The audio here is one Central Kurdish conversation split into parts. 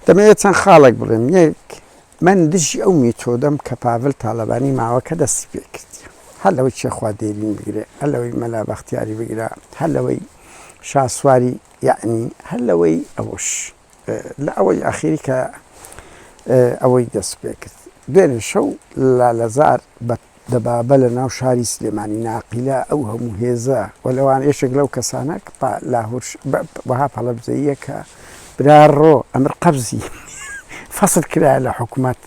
دەمەوێت چەند خاڵێک بڵێم. یەک، من دژی ئەو میتۆدەم کە پاڤل تاڵەبانی ماوەکە دەستی پێ کردیە. هەر لەوەی کێخوا دێرین بگرێ، هەر لەوەی مەلا بەختیاری بگرە، هەر لەوەی شاسواری یەعنی هەر لەوەی ئەوەش لە ئەوەی ئەخیری کە ئەوەی دەست پێ کرد. دوێنێ شەو لالەزار بە دەبابە لە ناو شاری سلێمانی ناقیلە ئەو هەموو هێزە و لەوان یەکێک لەو کەسانە کە لاهور وەهاب هەڵەبجەییە کە برا ڕۆ ئەمر قەبزی فەسڵ کرایە لە حکوومەت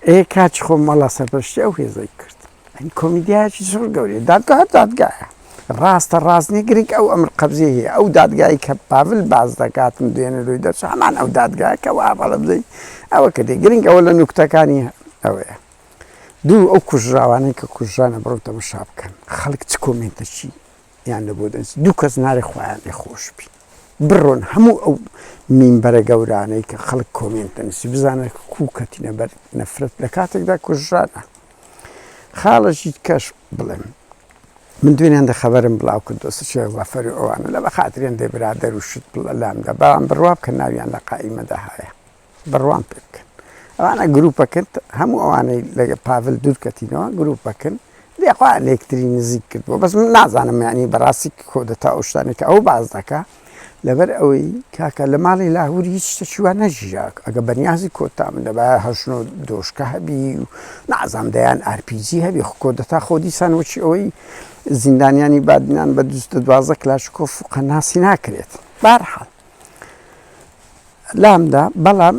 ئێ کاچ خۆم مەڵا سەرپەرشتی ئەو هێزەی کرد ئەین کۆمیدیایەکی زۆر گەورەیە دادگا هەر دادگایە ڕاستە ڕاست نییە گرنگ ئەو ئەمر قەبزی هەیە ئەو دادگایی کە پاڤل باز دەکاتم دوێنێ لۆی دەرچوو هەمان ئەو دادگایە کە وەهاب هەڵەبجەیی ئەوە کردی گرنگ ئەوە لە نوکتەکانی ئەوەیە دوو ئەو کوژراوانەی کە کوژرانە بڕۆن تەمەشا بکەن خەڵک چ کۆمێنتەکی یان لە بۆ دەنووسی دوو کەس نارێ خوایان لێ خۆش بی بڕۆن هەموو ئەو مینبەرە گەورانەی کە خەڵک کۆمێنت دەنووسی بزانە کوو کەتینە بەر نەفرەت لە کاتێکدا کوژرانە خاڵەکی کەش بڵێم من دوێنێ هەندە خەبەرم بڵاو کردەوە سەر شێخ زەفەر و ئەوانە لە بەخاتری هەندێ برادەر و شت لامدا بەڵام بڕوا بکەن ناویان لە قائیمەدا هەیە بڕوام پێ بکەن ئەوانە گروپەکن هەموو ئەوانەی لە پاڤل دوور کەتینەوە گروپەکن لێ خۆیان لە یەکتری نزیک کردووە بەس من نازانم یعنی بەڕاستی کۆدەتا ئەو شتانێک کە ئەو باز دەکا لەبەر ئەوەی کاکە لە ماڵی لاهوری هیچ شتێکی وا نەژیرا ئەگە بەنیازی کۆتا من دەبایە هەشنۆ دۆشکە هەبی و نازام دەیان ئارپیجی هەبی خۆ کۆدەتا خۆ دیسان وەکی ئەوەی زیندانیانی بادینان بە دوست 12 کلاشکۆف و قەناسی ناکرێت بارحاڵ لامدا بەڵام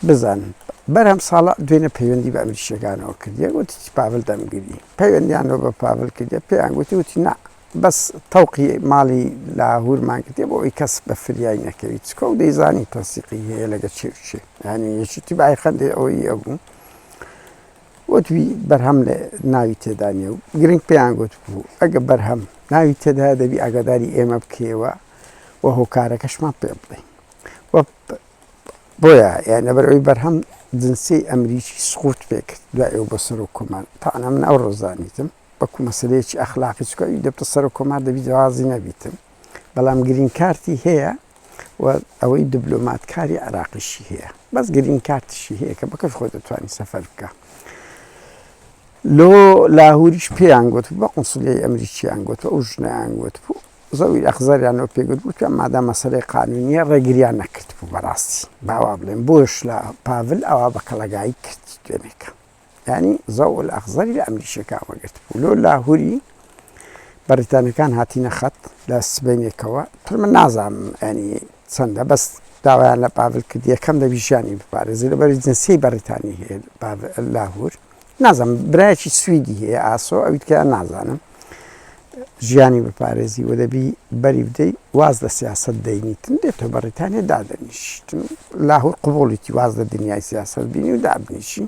بزانن بەرهەم ساڵح دوێنێ پەیوەندی بە ئەمریکیەکانەوە کردیە وتی پاڤل دەمگری پەیوەندیانەوە بە پاڤل کردیە پێیان گوتی وتی نا بەس تەوقی ماڵی لاهورمان کردیە بۆ ئەوی کەس بە فریای نەکەوی چکە و دەیزانی تەنسیقی هەیە لەگە چێ و چێ یعنی یەکێتی بای خەندێ ئەوەی ئەبوو وتوی بەرهەم لە ناوی تێدا نییە و گرنگ پێیان گوت بوو ئەگە بەرهەم ناوی تێدا دەبی ئاگاداری ئێمە بکەیەوە و هۆکارەکەشمان پێ بڵێ و بۆیە یان لەبەر ئەوەی بەرهەم جنسیەی ئەمریکی سقوت پێکرد دوای ئەو بۆ سەرۆک کۆمار تانا من ئەو ڕۆزانیتم وەکو مەسلەیەکی ئەخلاقی چکە ئەوی دەبتە سەرۆک کۆمار دەبی جوازی نەبیتم بەڵام گرین کارتی هەیە و ئەوەی دبلۆماتکاری عراقیشی هەیە بەس گرین کارتیشی هەیە کە بەکەش خۆی دەتوانانی سەفەر بکە لۆ لاهوریش پێیان گوت بە قونسلیەی ئەمریکیان گوت ئەو ژنیان گوت بوو زەوی ئەخزەریانەوە پێ گوت وتیان مادام مەسەلەی قانونیە ڕێگریان نەکردبوو بەڕاستی باوا بڵێم بۆش لە پاڤل ئەوا بە کەڵەگایی کرد دوێنێکە یعنی زەو ئەخزەری لە ئەمریکیەکان وەگرت بوو لۆ لاهوری بەریتانەکان هاتینە خەت لە سبەینێکەوە تر من نازانم ینی چەندە بەس داوایان لە پاڤل کرد یەکەم دەبی ژیانی بپارێزی لەبەری جنسیەی بەریتانی هەیە لاهور نازانم برایەکی سویدی هەیە ئاسۆ ئەوی تکەیان نازانم ژیانی بپارێزی و دەبی بەری بدەی واز لە سیاست دەینیتن دێتەوە بەڕیتانیا دادەنیشتن لاهور قبوڵیتی واز لە دنیای سیاست بینی و دابنیشی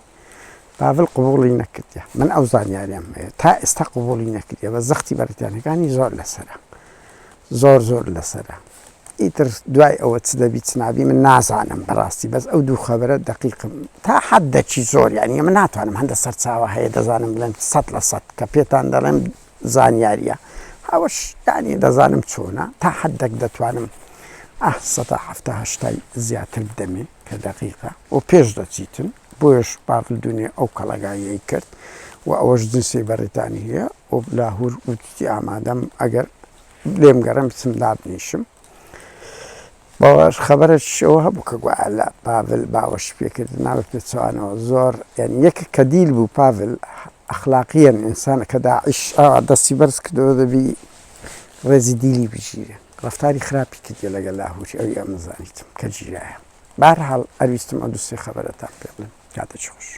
پاڤل قبوڵی نەکردە من ئەو زانیاریان هەیە تا ئێستا قبوڵی نەکردە بە زەختی بەریتانەکانی زۆر لەسرە زۆر زۆر لەسرە ئیتر دوای ئەوە چ دەبی چ نابی من نازانم بەڕاستی بەس ئەو دوو خەبەرە دەقیقم تا حەدەکی زۆر یعنی من ناتوانم هەندە سەرچاوە هەیە دەزانم بڵێم 100% کە پێتان دەڵێم زانیاریە ئەوەش یعنی دەزانم چۆنە تا حەدەک دەتوانم ئاه سەدا حەفتا هەشتای زیاتر بدەمێ کە دەقیقە و پێش دەچیتن بۆیەش پاڤل دونێ ئەو کەڵەگاییەی کرد و ئەوەش جنسی بەریتانی هەیە و لاهور وتی ئامادەم ئەگەر لێم گەڕێم بچم دابنیشم. بەوەش خەبەرێکیش ئەوە هەبوو کە گوایە لە پاڤل باوەشی پێکرد نا بە پێچەوانەوە زۆر یعنی یەکە کە دیل بوو پاڤل ئەخلاقیەن ئینسانە کە داعش ئاوا دەستی بەرز کردەوە دەبی ڕێزی دیلی بگیرێ ڕەفتاری خراپی کردیە لەگەل لاهوری ئەوی ئەمە زانیتم کە گیرایە بەهەرحاڵ ئەرویستم ئەو دوو سێ خەبەرەتان پێ بڵێم کاتێکی خۆش.